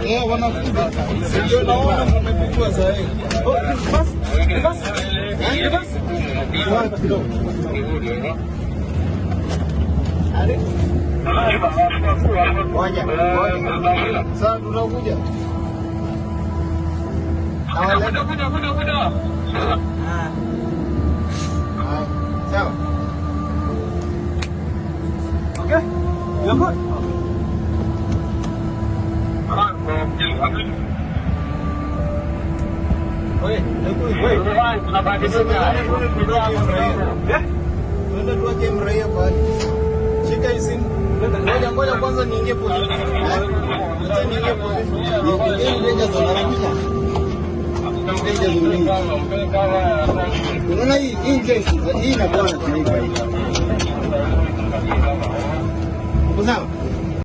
Wanakuja. Ndio naona mmepigwa sasa hivi. Bas, bas. Bas. Ngoja. Sasa tunakuja. Kuja. Sawa. Okay? You're good? Twende tuweke mraia pale. Shika hii simu. Ngoja ngoja kwanza niingie polisi. Acha niingie polisi. Niingie danger zone harakisha. Danger zone hii. Unaona hii hii njia hii inakuwa na tunaika hii. Uko sawa?